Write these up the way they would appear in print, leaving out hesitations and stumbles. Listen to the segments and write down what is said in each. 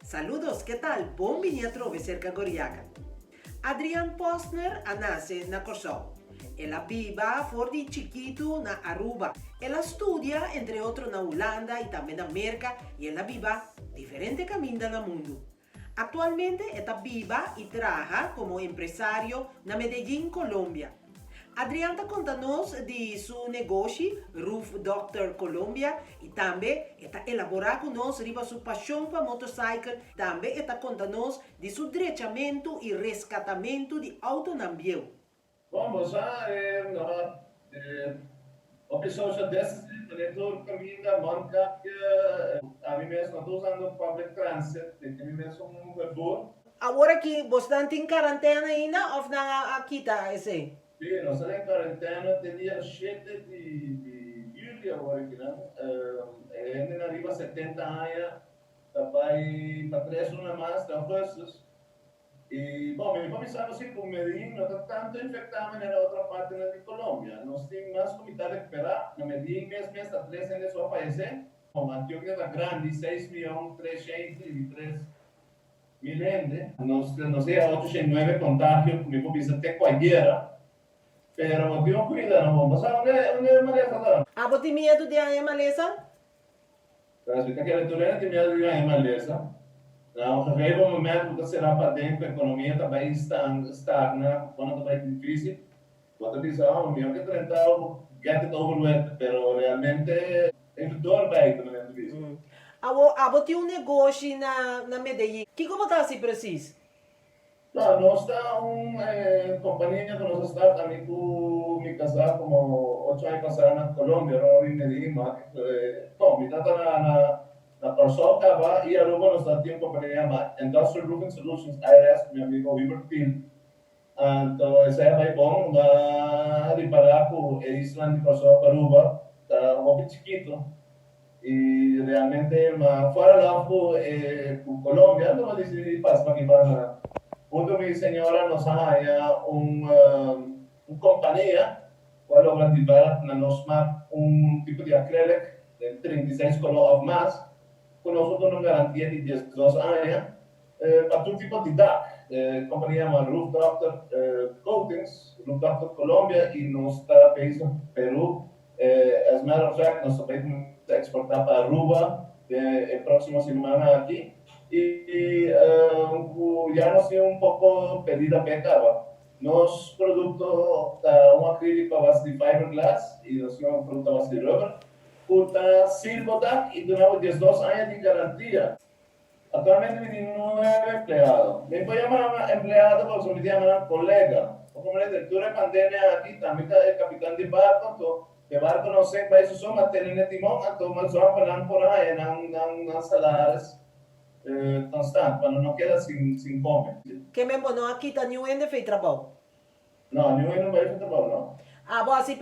Saludos, ¿qué tal? Bon bini atrobe serka Goriaca. Adrian Posner a nase na Kòrsou. El a biba for di chikitu na Aruba. El a studia entre otro na Hulanda i tambe na Merka i el a biba diferente kaminda na mundu. Aktualmente e ta biba i traha komo empresario na Medellín, Colombia. Adrian ta konta nos di su negoshi Roof Doctor Colombia i tambe e ta elaborá ku nos riba su pashon pa motorcycle. Tambe e ta konta nos di su drechamentu i reskatamentu di outonan bieu. Bon, bo sa, no, hopi social distancing, manera tur kaminda, mondkapje, ami mes no ta usando public transit, mi tin mi mes un vervoer. Awor aki bosnan tin karantena ainda òf nan a kita esei? Sí, nos ta den karantena te dia 7 di yüli awor aki nan. E hendenan riba 70 aña ta bai pa 3 luna mas te augustus. I bon, mi por bisa bo si ku Medellin no ta tantu infektá manera otro partinan di Colombia. Nos tin mas ku mitad rekuperá. Na Medellin mes mes ta 3 hende so a fayesé. Bon, Antioquia ta grandi, 6.333.000 hende. Nos a 809 kontagio ku mi por bisa te ku ayera. Pero bo tin un kuida, no bon. Bo sa unda e malesa ta? Abo tin miedu di haña malesa? Pues mi ta kere tur hende tin miedu di haña malesa. Na un gegeven momento bo ta sera paden ku ekonomia ta bai stagna, ku kos ta bai difísil. Bo ta bisa, "Oh, mihó ke 30 bo get it over with," pero realmente even doorbijten, manera ta bisa. Abo tin un negoshi na Medellín. Kiko bo ta hasi presis? No, nos ta un kompania ku nos a start ami ku mi kasá komo 8 aña pasá na Colombia, no riba Medellín, ma bon, mi tata na Kòrsou kaba i Aruba. Nos ta tin un kompania yama Industrial Roofing Solutions, IRS, ku mi amigo Hubert Thiel. Anto esei a bai bon, m'a ripará ku e isla di Kòrsou pa Aruba ta hopi chikitu i realmente m'a fall in love ku Colombia, anto m'a disidí pasa pa aki banda. Huntu mi señora nos a haña un kompania ku a logra develop na nos smak un tipo di acrylic den 36 koló òf mas ku nos por duna un garantia di 12 aña pa tur tipo di dak. E kompania yama Roof Doctor Coatings, Roof Doctor Colombia, i nos ta based na Peru. As a matter of fact, nos ta bai kuminsá eksportá pa Aruba e próksimo siman aki. I ku ya nos tin un poko pedida p'e kaba. Nos produkto ta un acrílico a base di fiberglass i nos tin un produkto a base di rubber ku ta seal bo dak i duna bo 12 aña di garantia. Aktualmente mi tin 9 empleado. Mi por yama nan empleado pasobra mi ta yama nan kolega. Pasobra manera tur e pandemia aki tambe ta e kapitan di barko, anto e barko no sink bai su so, ma tene na e timon, anto mi a zòrg pa nan por haña nan salaris konstant, pa nan no keda sin kome. Ke men bo no a kita niun hende fei trabou? No, niun hende no bai fei trabou, no. Abo hasi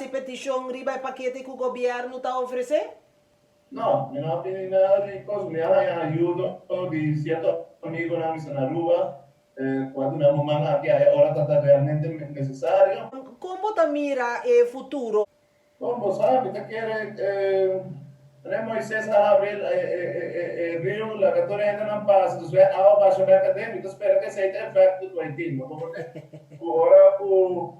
petishon riba e pakete ku gobièrnu ta ofresé? No, mi no a pidi nada di kos. Mi a haña ayudo di sierto amigonan mi sta na Aruba ku a duna mi man aki a e ora ta ta realmente nesesario. Kon bo ta mira e futuro? Bon, bo sa, mi ta kere manera Moises a habri e riu laga tur e hendenan pasa, despues e awa basha bek aden. Mi ta spera ku esei ta efekto ku a tin. Bo por ku ora ku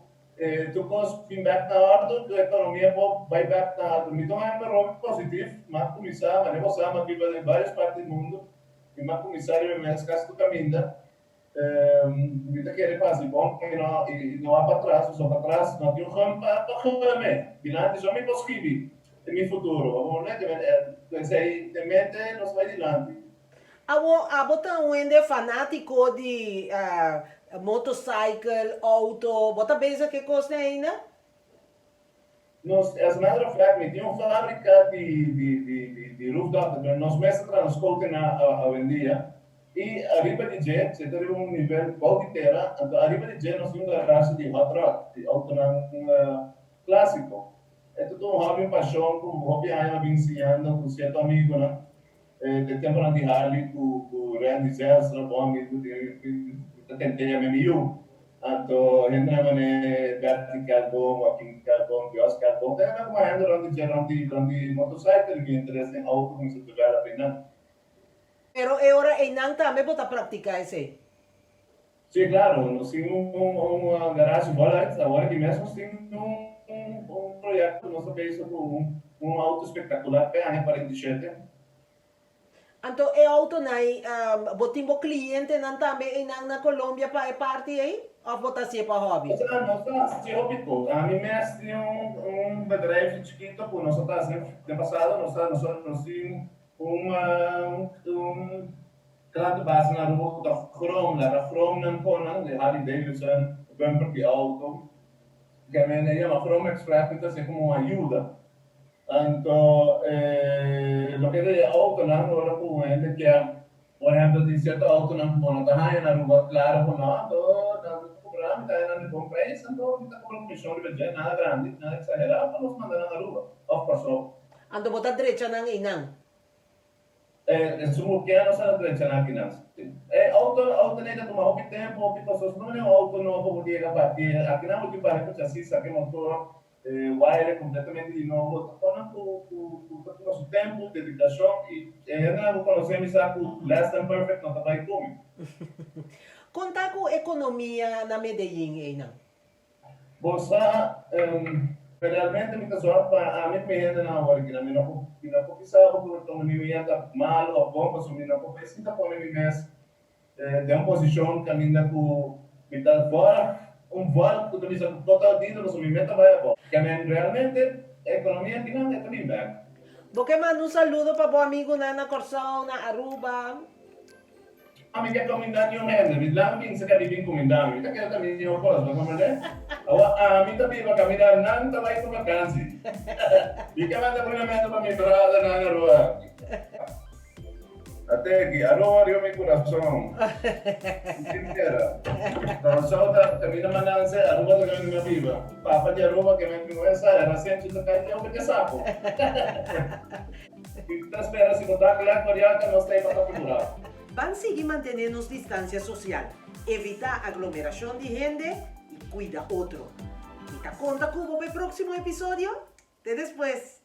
tur kos bin bek na òrdu, ku ekonomia por bai bek na òrdu. Mi ta un hende hopi positif. Mi a kuminsá, manera bo sa, mi a biba den vários parti di mundu i mi a kuminsá riba mi mes kasi tur kaminda. Mi ta kere pa hasi bon i no wak patras, pasobra patras no tin un gum pa gum'e. Dilanti so mi por skibi mi futuro. Bo por mete ku esei den mente nos bai dilanti. Abo, abo ta un hende fanátiko di motorcycle, outo, bo ta bezig ku e kosnan ainda? Nos, as a matter of fact, mi tin un fábrika di rooftop, pero nos mes ta traha nos kote na awendia i ariba di dje, si ta riba un nivel bou di tera, anto ariba di dje nos tin un garage di hot rod, di outonan klásiko. E ta un hobby, un pashon ku hopi aña mi a bin siñando ku sierto amigunan. De temponan di Harley ku Randy Zelstra, bon amigu di mi ta tente yama mi yu. Anto hendenan manera Bertie Calbon, Joaquin Calbon, Jos Calbon, ta hende ku mas hende rond di dje, rond di motorcycle, i mi interes den auto kuminsá develop einan. Pero e ora einan tambe bo ta praktiká esei? Sí, claro. Nos tin un garage voluit. Awor aki mes nos tin un proyecto cu nos ta bezig cu un auto espectacular p'e aña 47. Anto e autonan ei, bo tin bo clientenan tambe einan na Colombia pa e parti ei? Of bo ta hacié pa hobby? Nos ta haci hopi cos. Ami mes tin un bedrijfje chikito cu nos a ta haci den pasado. Nos tin un Klanten base na Aruba ku ta grom, laga grom nan konan di Harley Davidson, bumper di auto. Ke men e yama Grom Express mi ta hasi komo un ayuda. Anto loke ta e autonan ora ku un hende ke, por ehempel tin sierto autonan ku bo no ta haña na Aruba klaro ku no, anto nan ta kubra mi ta haña nan di bon preis, anto mi ta kubra komishon riba dje, nada grandi, nada eksaherá pa nos manda nan Aruba òf Kòrsou. Anto bo ta drecha nan einan? Esun ku ke nos a drecha nan akinan. E auto auto nei ta tuma hopi tempo hopi kos no mene un auto nobo bo yega bati akinan bo tin bari ku chasis saki motor wire completamente di nobo ta konan ku ku ta tuma su tempo dedikashon i e hendenan ku konosé mi sa ku less than perfect no ta bai ku mi. Kon ta ku ekonomia na Medellin einan? Bo sa, realmente mi ta zorg pa ami ku mi hendenan awor aki. Mi no por, mi no por bisa bo ku economia ta malu of bon, pasobra mi no por esei ta pone mi mes den un posishon kaminda ku mi ta vòrg un vòlk ku ta bisa ku por ta odido pasobra mi mes ta bai abou. Kemen realmente economia akinan e ta bin bek. Bo ke manda un saludo pa bo amigunan na Kòrsou, na Aruba? Ami ke kumindá niun hende, mi lan binse ke mi bin kumindá mi, mi ta kere ta mihó kos, bo komprendé? Awor ami ta biba kaminda nan ta bai pa vakansi. Mi ke manda kumindamentu pa mi brothernan na rua. Ateki, Aruba riba mi kurason. Mi tin tera. Kòrsou ta kaminda mi a nanse, Aruba ta kaminda mi a biba. Papa di Aruba ke mi a sa, era senchi ta kai dje hopi ke sapo. Mi ta spera si bo ta kla Coriaca nos ta e pa ta figurá. Ban sigui mantené nos distansia sosial, evitá aglomerashon di hende i kuida otro. Mi ta konta ku bo pa e próksimo episodio. Te despues!